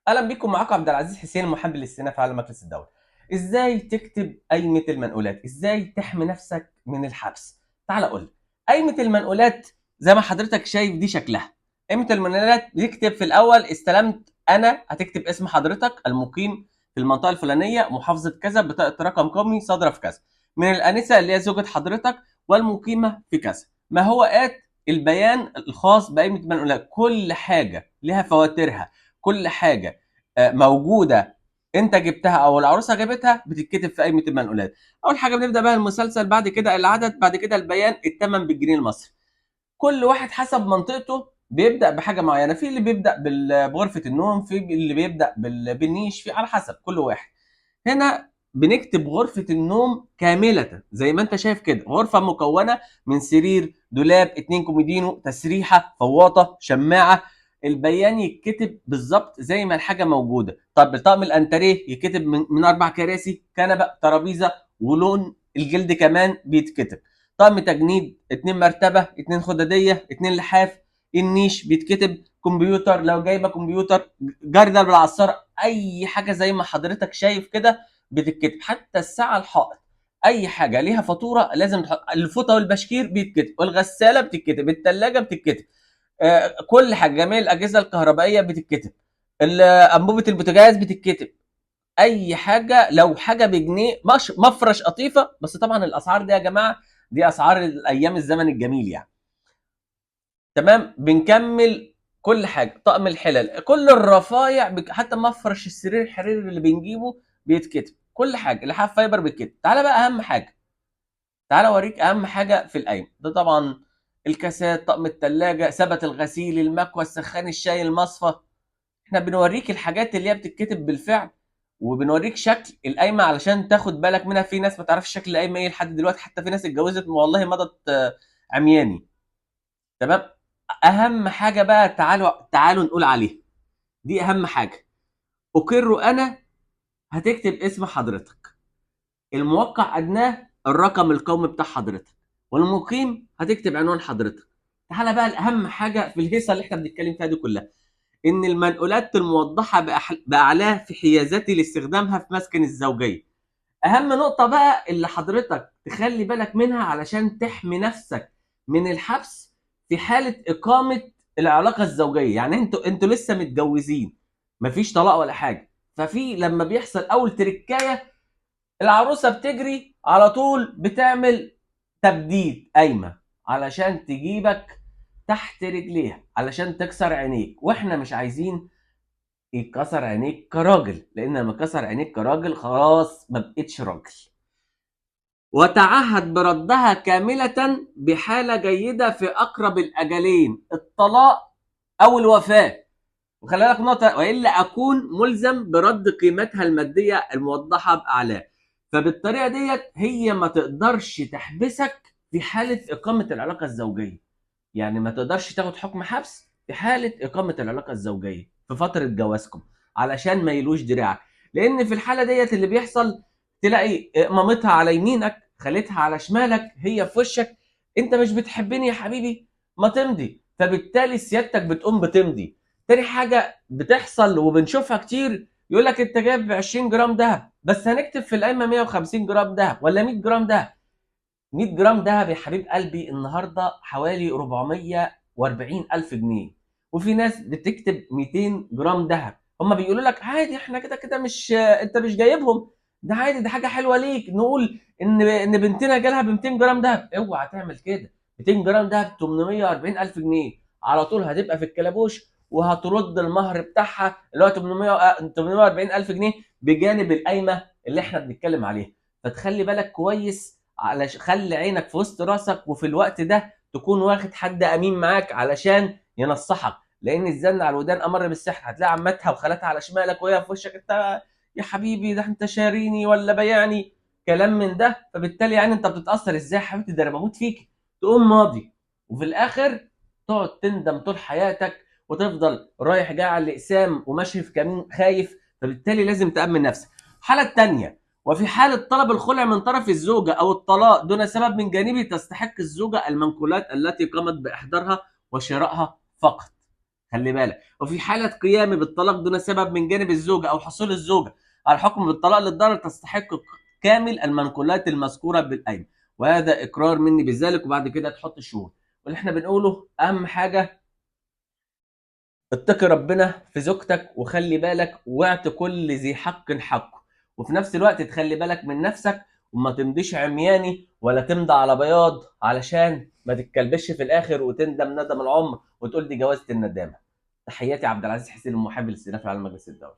اهلا بيكم، معاكم عبد العزيز حسين المحامي الاستئناف على مجلس الدولة. ازاي تكتب قايمة المنقولات؟ ازاي تحمي نفسك من الحبس؟ تعال اقول لك. قايمة المنقولات زي ما حضرتك شايف دي شكلها. قايمة المنقولات بتكتب في الاول استلمت انا، هتكتب اسم حضرتك المقيم في المنطقة الفلانية، محافظة كذا، بطاقة رقم قومي صادرة في كذا، من الانسة اللي هي زوجة حضرتك والمقيمه في كذا. ما هو ات البيان الخاص بقايمه المنقولات، كل حاجة لها فواتيرها، كل حاجة موجودة انت جبتها او العروسة جابتها بتتكتب في قائمة المنقولات. اول حاجة بنبدا بها المسلسل، بعد كده العدد، بعد كده البيان، الثمن بالجنيه المصري. كل واحد حسب منطقته بيبدا بحاجة معينة، في اللي بيبدا بغرفه النوم، في اللي بيبدا بالنيش، في على حسب كل واحد. هنا بنكتب غرفة النوم كاملة زي ما انت شايف كده، غرفة مكونة من سرير، دولاب، 2 كوميدينو، تسريحة، فواطة، شماعة. البيان يتكتب بالظبط زي ما الحاجة موجودة. طب طقم الانتريه يتكتب من 4 كراسي، كنبة، ترابيزة، ولون الجلد كمان بيتكتب. طقم تجنيد، 2 مرتبة، 2 خدادية، 2 لحاف. النيش بيتكتب، كمبيوتر لو جايبة كمبيوتر، جردل بالعصارة، أي حاجة زي ما حضرتك شايف كده بتتكتب. حتى الساعة الحائط، أي حاجة ليها فاتورة لازم تحط. الفوطة والبشكير بيتكتب، والغسالة بتتكتب، التلاجة بتتكتب، كل حاجة، جميع الأجهزة الكهربائية بتتكتب، أنبوبة البوتاجاز بتتكتب، أي حاجة لو حاجة بجنيه، مفرش قطيفة. بس طبعا الأسعار دي يا جماعة دي أسعار الأيام الزمن الجميل يعني. تمام، بنكمل كل حاجة، طقم الحلل، كل الرفايع، حتى مفرش السرير الحريري اللي بنجيبه بيتكتب، كل حاجة، لحاف فايبر بيتكتب. تعالى بقى أهم حاجة، تعالى أوريك أهم حاجة في القايمة. ده طبعا الكاسات، طقم التلاجة، سبت الغسيل، المكوى، السخان، الشاي، المصفى. احنا بنوريك الحاجات اللي هي بتتكتب بالفعل، وبنوريك شكل القايمة علشان تاخد بالك منها. في ناس ما تعرفش شكل القايمة ايه لحد دلوقتي، حتى في ناس اتجوزت والله مضت عمياني. تمام، اهم حاجة بقى تعالوا نقول عليها، دي اهم حاجة. اقر انا، هتكتب اسم حضرتك، الموقع ادناه الرقم القومي بتاع حضرتك، والمقيم هتكتب عنوان حضرتك. تعالى بقى الاهم حاجة في الهيصه اللي احنا بنتكلم فيها دي كلها، ان المنقولات الموضحة باعلاه في حيازتي لاستخدامها في مسكن الزوجية. اهم نقطة بقى اللي حضرتك تخلي بالك منها علشان تحمي نفسك من الحبس في حاله اقامه العلاقة الزوجية، يعني انتوا لسه متجوزين، مفيش طلاق ولا حاجة، ففي لما بيحصل اول تركايه العروسة بتجري على طول بتعمل تبديد قايمة علشان تجيبك تحت رجليها، علشان تكسر عينيك، واحنا مش عايزين يتكسر عينيك كراجل، لان لما كسر عينيك كراجل خلاص ما بقتش راجل. وتعهد بردها كاملة بحالة جيدة في أقرب الأجلين، الطلاق أو الوفاة. وخلي بالك نقطة، وإلا أكون ملزم برد قيمتها المادية الموضحة بأعلاه. فبالطريقة ديت هي ما تقدرش تحبسك في حالة إقامة العلاقة الزوجية، يعني ما تقدرش تاخد حكم حبس في حالة إقامة العلاقة الزوجية في فترة جوازكم، علشان ما يلوش دراعك. لأن في الحالة ديت اللي بيحصل تلاقي مامتها على يمينك، خالتها على شمالك، هي في وشك، انت مش بتحبني يا حبيبي، ما تمضي. فبالتالي سيادتك بتقوم بتمضي. تاني حاجة بتحصل وبنشوفها كتير، يقول لك انت جايب 20 جرام دهب، بس هنكتب في القايمة 150 جرام دهب ولا 100 جرام دهب. 100 جرام دهب يا حبيب قلبي النهارده حوالي 440 ألف جنيه، وفي ناس بتكتب 200 جرام دهب. هما بيقولوا لك عادي، احنا كده كده مش، انت مش جايبهم، ده عادي، ده حاجة حلوة ليك، نقول ان بنتنا جالها ب 200 جرام دهب. اوعى تعمل كده، 200 جرام دهب 840 ألف جنيه، على طول هتبقى في الكلبوش، وهترد المهر بتاعها اللي هو 840 ألف جنيه بجانب القايمة اللي احنا بنتكلم عليها. فتخلي بالك كويس، على خلي عينك في وسط راسك، وفي الوقت ده تكون واخد حد امين معاك علشان ينصحك، لان الزن على الودان امر بالسحر. هتلاقي عمتها وخالتها على شمالك وهي في وشك، انت يا حبيبي ده انت شاريني ولا بيعني، كلام من ده. فبالتالي انت بتتاثر ازاي يا حبيبتي، ده انا بموت فيك، تقوم ماضي، وفي الاخر تقعد تندم طول حياتك، وتفضل رايح جاي على الاقسام وماشي في كمين خايف. فبالتالي لازم تامن نفسك. الحالة الثانية، وفي حالة طلب الخلع من طرف الزوجة أو الطلاق دون سبب من جانبه، تستحق الزوجة المنقولات التي قامت بإحضارها وشرائها فقط. خلي بالك. وفي حاله قيامي بالطلاق دون سبب من جانب الزوجة او حصول الزوجة على حكم بالطلاق للضرر تستحق كامل المنقولات المذكورة بالقايمه، وهذا اقرار مني بذلك. وبعد كده تحط الشهود. واللي احنا بنقوله اهم حاجة، اتقي ربنا في زوجتك، وخلي بالك واعط كل ذي حق حقه، وفي نفس الوقت تخلي بالك من نفسك وما تمضيش عمياني ولا تمضي على بياض، علشان ما تتكلبش في الاخر وتندم ندم العمر وتقول دي جوازة الندامة. تحياتي، عبد العزيز حسين المحامي للاستئناف على مجلس الدولة.